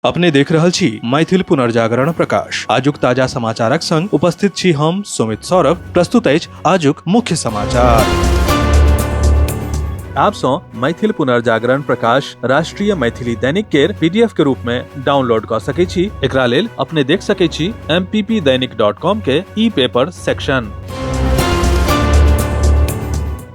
अपने देख रहल छी मैथिल पुनर्जागरण प्रकाश। आजुक ताजा समाचारक संग उपस्थित छी हम सुमित सौरभ। प्रस्तुत अछि आजुक मुख्य समाचार। आप सँ मैथिल पुनर्जागरण प्रकाश राष्ट्रीय मैथिली दैनिक केर पीडीएफ के रूप में डाउनलोड कऽ सकै छी। एकरा लेल अपने देख सकै छी mppdainik.com के ई पेपर सेक्शन।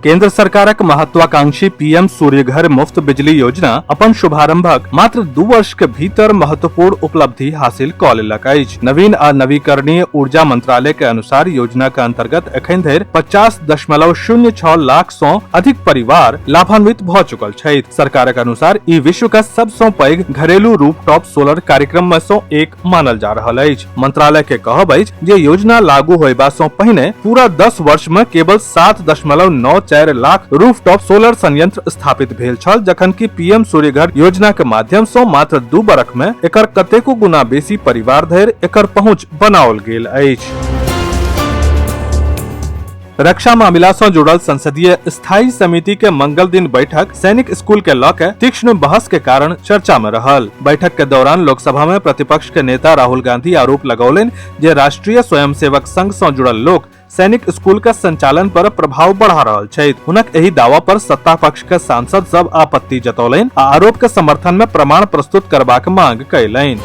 केंद्र सरकारक महत्वाकांक्षी पीएम सूर्यघर मुफ्त बिजली योजना अपन शुभारंभक मात्र 2 वर्ष के भीतर महत्वपूर्ण उपलब्धि हासिल कऽ लेलक अछि। नवीन आ नवीकरणीय ऊर्जा मंत्रालय के अनुसार योजना के अंतर्गत एखन धरि 50.06 लाख सं अधिक परिवार लाभान्वित भऽ चुकल छथि। सरकारक अनुसार ई विश्व के सबसँ पैघ घरेलू रूफटॉप सोलर कार्यक्रम में सं एक मानल जा रहल अछि। मंत्रालय के कहब अछि जे योजना लागू होयबा सं पहिने पूरा 10 वर्ष में केवल 7.94 लाख रूफटॉप सोलर संयंत्र स्थापित भेल छल, जखन कि पीएम सूर्यघर योजना के माध्यम सं मात्र 2 बरख में एकर कतेको गुना बेसी परिवार धरि एकर पहुंच बनाओल गेल अछि। रक्षा मामिला सं जुड़ल संसदीय स्थायी समिति के मंगल दिन बैठक सैनिक स्कूल के लऽ के तीक्ष्ण बहस के कारण चर्चा में रहल। बैठक के दौरान लोकसभा में प्रतिपक्ष के नेता राहुल गांधी आरोप लगौलनि जे राष्ट्रीय स्वयंसेवक संघ सं जुड़ल लोक सैनिक स्कूल के संचालन पर प्रभाव बढ़ा रहल छथि। हुनक एहि दावा पर सत्ता पक्ष के सांसद सब आपत्ति जतौलनि आ आरोप के समर्थन में प्रमाण प्रस्तुत करबाक मांग कयलनि।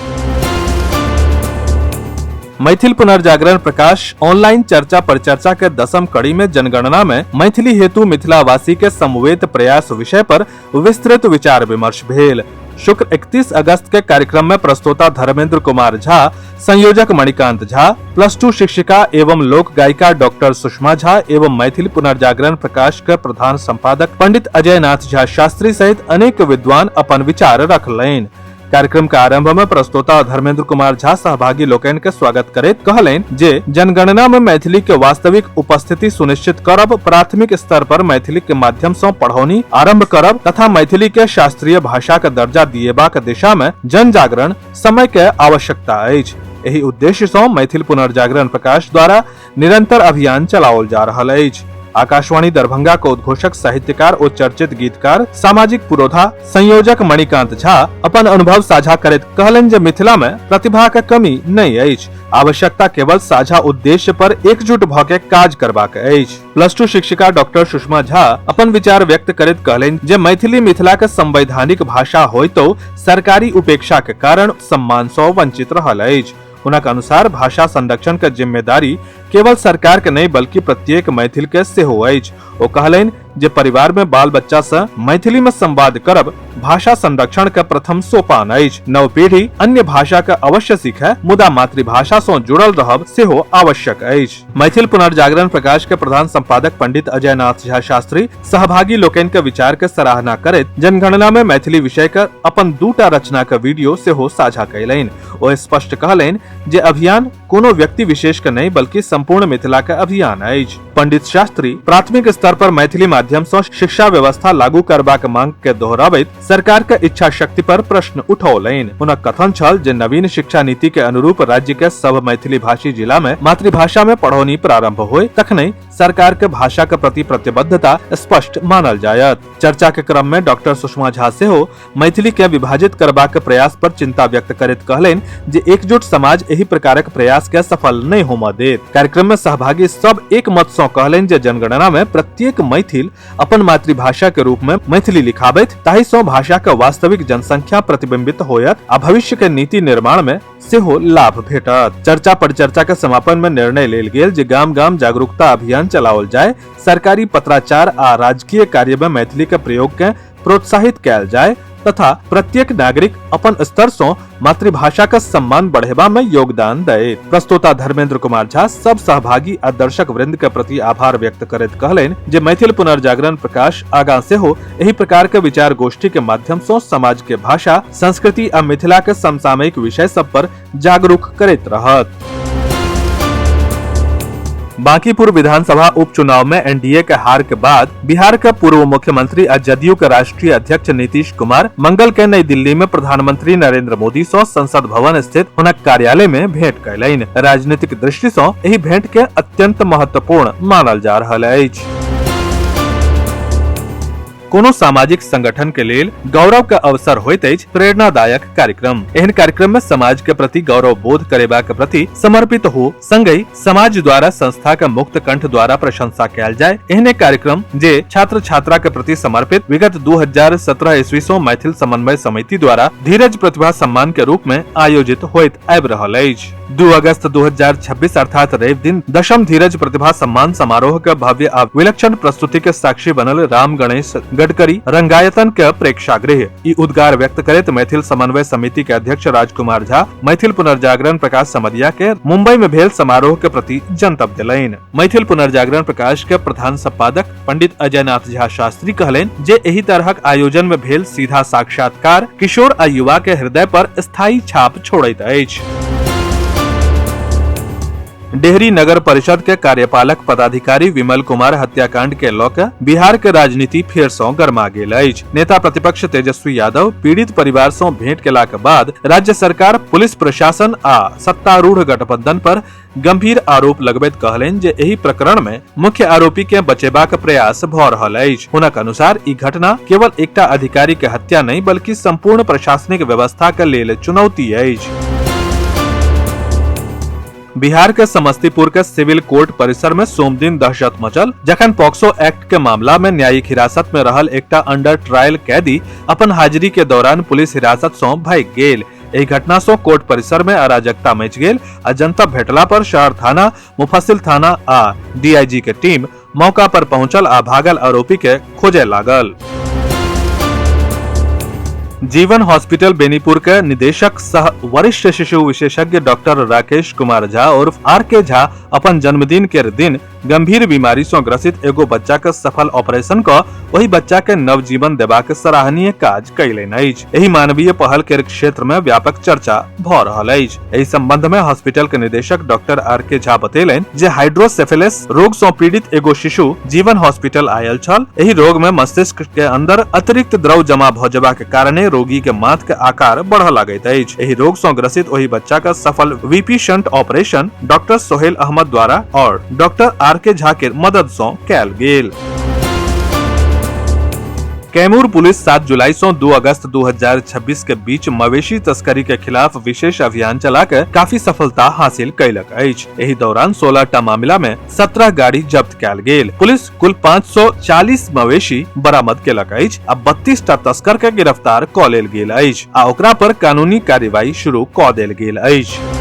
मैथिल पुनर्जागरण प्रकाश ऑनलाइन चर्चा परिचर्चा के 10म कड़ी में जनगणना में मैथिली हेतु मिथिलावासी के समवेत प्रयास विषय पर विस्तृत विचार विमर्श भेल। शुक्र 31 अगस्त के कार्यक्रम में प्रस्तोता धर्मेंद्र कुमार झा, संयोजक मणिकांत झा, प्लस 2 शिक्षिका एवं लोक गायिका डॉक्टर सुषमा झा एवं मैथिल पुनर्जागरण प्रकाश के प्रधान संपादक पंडित अजय नाथ झा शास्त्री सहित अनेक विद्वान अपन विचार रखलनि। कार्यक्रम के आरंभ में प्रस्तोता धर्मेंद्र कुमार झा सहभागी लोकनि के स्वागत करैत कहलनि जे जनगणना में मैथिली के वास्तविक उपस्थिति सुनिश्चित करब, प्राथमिक स्तर पर मैथिली के माध्यम सं पढ़ौनी आरंभ करब तथा मैथिली के शास्त्रीय भाषा के दर्जा दिएबाक दिशा में जन जागरण समय के आवश्यकता अछि। एहि उद्देश्य सं मैथिल पुनर्जागरण प्रकाश द्वारा निरंतर अभियान चलाओल जा रहल अछि। आकाशवाणी दरभंगा के उद्घोषक, साहित्यकार और चर्चित गीतकार, सामाजिक पुरोधा संयोजक मणिकांत झा अपन अनुभव साझा करैत कहलनि जे मिथिला में प्रतिभा के कमी नहीं अछि, आवश्यकता केवल साझा उद्देश्य पर एकजुट भ के काज करबाक अछि। प्लस 2 शिक्षिका डॉक्टर सुषमा झा अपन विचार व्यक्त करैत कहलनि जे मैथिली मिथिला के संवैधानिक भाषा होइतो सरकारी उपेक्षा के कारण सम्मान सँ वंचित रहल अछि। हुनक अनुसार भाषा संरक्षण के जिम्मेदारी केवल सरकार के नहीं बल्कि प्रत्येक मैथिल के सेहो अछि। ओ कहलनि जे परिवार में बाल बच्चा से मैथिली में संवाद करब भाषा संरक्षण के प्रथम सोपान अछि। नव पीढ़ी अन्य भाषा के अवश्य सीखे, मुदा मातृभाषा से जुड़ल रहब सेहो आवश्यक अछि। मैथिल पुनर्जागरण प्रकाश के प्रधान संपादक पंडित अजय नाथ झा शास्त्री सहभागी लोकनि के विचार के सराहना करैत जनगणना में मैथिली विषय के अपन 2टा रचना के वीडियो सेहो साझा कयलनि। ओ स्पष्ट कहलनि जे अभियान कोनो व्यक्ति विशेष के नहीं बल्कि संपूर्ण मिथिला के अभियान अछि। पंडित शास्त्री प्राथमिक स्तर पर मैथिली माध्यम सँ शिक्षा व्यवस्था लागू करबाक मांग के दोहराबैत सरकार के इच्छा शक्ति पर प्रश्न उठौलनि। हुनक कथन छल जे नवीन शिक्षा नीति के अनुरूप राज्य के सब मैथिली भाषी जिला में मातृभाषा में पढ़ौनी प्रारंभ होय तखने सरकार के भाषा के प्रति प्रतिबद्धता स्पष्ट मानल जायत। चर्चा के क्रम में डॉक्टर सुषमा झा सेहो मैथिली के विभाजित करबाक प्रयास पर चिंता व्यक्त करैत कहलनि जे एकजुट समाज एहि प्रकारक प्रयास के सफल नहि होमय देत। कार्यक्रम में सहभागी सब एक मत सँ कहलनि जे जनगणना में प्रत्येक मैथिल अपन मातृभाषा के रूप में मैथिली लिखाबैत, ताहि सँ भाषा के वास्तविक जनसंख्या प्रतिबिंबित होयत आ भविष्य के नीति निर्माण में सेहो लाभ भेटत। चर्चा परिचर्चा के समापन में निर्णय लेल गेल जे गाम-गाम जागरूकता अभियान चलाओल जाय, सरकारी पत्राचार आ राजकीय कार्य में मैथिली के प्रयोग के प्रोत्साहित कयल जाय तथा प्रत्येक नागरिक अपन स्तर सँ मातृभाषा के सम्मान बढ़ेबा में योगदान दे। प्रस्तोता धर्मेंद्र कुमार झा सब सहभागी आ दर्शक वृंद के प्रति आभार व्यक्त करैत कहलनि जे मैथिल पुनर्जागरण प्रकाश आगाँ सेहो एहि प्रकार के विचार गोष्ठी के माध्यम सँ समाज के भाषा, संस्कृति आ मिथिला के समसामयिक विषय सब पर जागरूक करैत रहत। बांकीपुर विधानसभा उपचुनाव में एनडीए के हार के बाद बिहार के पूर्व मुख्यमंत्री आ जदयू के राष्ट्रीय अध्यक्ष नीतीश कुमार मंगल के नई दिल्ली में प्रधानमंत्री नरेंद्र मोदी सँ संसद भवन स्थित हुनक कार्यालय में भेंट कयलनि। राजनीतिक दृष्टि सँ एहि भेंट के अत्यंत महत्वपूर्ण मानल जा रहल अछि। कोनो सामाजिक संगठन के लेल गौरव के अवसर होइत अछि प्रेरणादायक कार्यक्रम। एहन कार्यक्रम में समाज के प्रति गौरव बोध करेबाक प्रति समर्पित हो, संगहि समाज द्वारा संस्था के मुक्त कंठ द्वारा प्रशंसा कयल जाय। एहने कार्यक्रम जे छात्र छात्रा के प्रति समर्पित विगत 2017 ईस्वी सं मैथिल समन्वय समिति द्वारा धीरज प्रतिभा सम्मान के रूप में आयोजित होइत आबि रहल अछि। 2 अगस्त 2026 अर्थात रवि दिन दशम धीरज प्रतिभा सम्मान समारोह के भव्य आ विलक्षण प्रस्तुति के साक्षी बनल राम गणेश गडकरी रंगायतन के प्रेक्षागृह। ई उद्गार व्यक्त करैत मैथिल समन्वय समिति के अध्यक्ष राजकुमार झा मैथिल पुनर्जागरण प्रकाश समदिया के मुंबई में भेल समारोह के प्रति जनतब देलनि। मैथिल पुनर्जागरण प्रकाश के प्रधान संपादक पंडित अजय नाथ झा शास्त्री कहलनि जे एहि तरहक आयोजन में भेल सीधा साक्षात्कार किशोर आ युवा के हृदय पर स्थायी छाप छोड़ैत अछि। डेहरी नगर परिषद के कार्यपालक पदाधिकारी विमल कुमार हत्याकांड के लऽ के बिहार के राजनीति फेर सं गरमा गेल अछि। नेता प्रतिपक्ष तेजस्वी यादव पीड़ित परिवार सं भेंट केलाक बाद राज्य सरकार, पुलिस प्रशासन आ सत्तारूढ़ गठबंधन पर गंभीर आरोप लगबैत कहलनि जे एहि प्रकरण में मुख्य आरोपी के बचेबाक प्रयास भ रहल अछि। हुनक अनुसार ई घटना केवल एकटा अधिकारी के हत्या नहि, बल्कि संपूर्ण प्रशासनिक व्यवस्था के लेल चुनौती अछि। बिहार के समस्तीपुर के सिविल कोर्ट परिसर में सोमदिन दहशत मचल, जखन पॉक्सो एक्ट के मामला में न्यायिक हिरासत में रहल एकटा अंडर ट्रायल कैदी अपन हाजिरी के दौरान पुलिस हिरासत सं भागि गेल। एहि घटना सं कोर्ट परिसर में अराजकता मचि गेल आ जनतब भेटला पर शहर थाना, मुफस्सिल थाना आ डीआईजी के टीम मौका पर पहुंचल आ भागल आरोपी के खोजे लागल। जीवन हॉस्पिटल बेनीपुर के निदेशक सह वरिष्ठ शिशु विशेषज्ञ डॉक्टर राकेश कुमार झा उर्फ आर के झा अपन जन्मदिन के दिन गंभीर बीमारी सं ग्रसित एगो बच्चा के सफल ऑपरेशन क ओहि बच्चा के नवजीवन देबाक सराहनीय काज कयलनि अछि। एहि मानवीय पहल के क्षेत्र में व्यापक चर्चा भ रहल अछि। एहि संबंध में हॉस्पिटल के निदेशक डॉक्टर आर के झा बतेलनि जे हाइड्रोसेफेलस रोग सं पीड़ित एगो शिशु जीवन हॉस्पिटल आयल छल। एहि रोग में मस्तिष्क के अंदर अतिरिक्त द्रव जमा भ जेबाक कारणे रोगी के माथ के आकार बढ़य लगैत अछि। एहि रोग सं ग्रसित ओहि बच्चा के सफल VP shunt operation doctor Sohail Ahmad द्वारा और डॉक्टर आर के झा के मदद सं कयल गेल। कैमूर पुलिस 7 जुलाई से 2 अगस्त 2026 के बीच मवेशी तस्करी के खिलाफ विशेष अभियान चलाकर काफी सफलता हासिल कैलक अछि। एहि दौरान 16 टा मामला में 17 गाड़ी जब्त कयल गेल। पुलिस कुल 540 मवेशी बरामद केलक अछि आ 32 टा तस्कर के गिरफ्तार क लेल गेल अछि आ ओकरा पर कानूनी कार्रवाई शुरू क देल गेल अछि।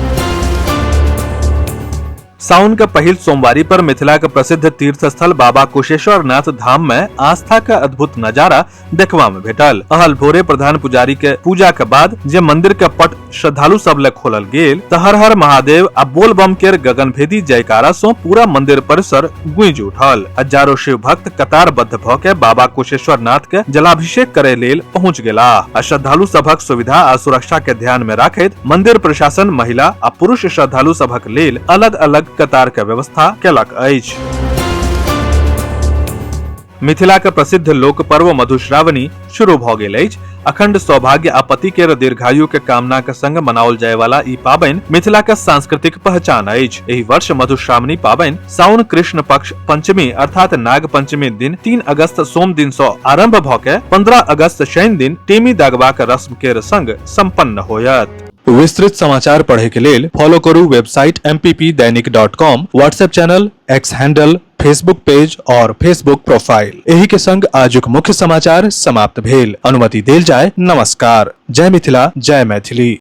साउन के पहिल सोमवारी पर मिथिला के प्रसिद्ध तीर्थ स्थल बाबा कुशेश्वर नाथ धाम में आस्था के अद्भुत नजारा देखबा में भेटल। अहल भोरे प्रधान पुजारी के पूजा के बाद जे मंदिर के पट श्रद्धालु सब ले खोलल गेल त हर हर महादेव आ बोल बम के गगनभेदी जयकारा सो पूरा मंदिर परिसर गूंज उठल। हजारों शिव भक्त कतारबद्ध भ के बाबा कुशेश्वर नाथ के जलाभिषेक करे लेल पहुंच गेलाह आ श्रद्धालु सभक सुविधा आ सुरक्षा के ध्यान में राखैत मंदिर प्रशासन महिला आ पुरुष श्रद्धालु सभक लेल अलग अलग कतार के व्यवस्था केलक अछि। मिथिला के प्रसिद्ध लोक पर्व मधुश्रावणी शुरू भ गेल अछि। अखंड सौभाग्य आ पति के दीर्घायु के कामना के संग मनाओल जाय वाला ई पाबनि मिथिला के सांस्कृतिक पहचान अछि। एहि वर्ष मधुश्रावणी पाबनि साउन कृष्ण पक्ष पंचमी अर्थात नाग पंचमी दिन 3 अगस्त सोम दिन सँ आरंभ भ के 15 अगस्त शनि दिन टेमी दागबाक रस्म केर संग संपन्न होयत। विस्तृत समाचार पढ़े के लेल फॉलो करू website mppdainik.com, WhatsApp channel, X handle, Facebook page और फेसबुक प्रोफाइल। एही के संग आजुक मुख्य समाचार समाप्त भेल। अनुमति देल जाय। नमस्कार। जय मिथिला, जय मैथिली।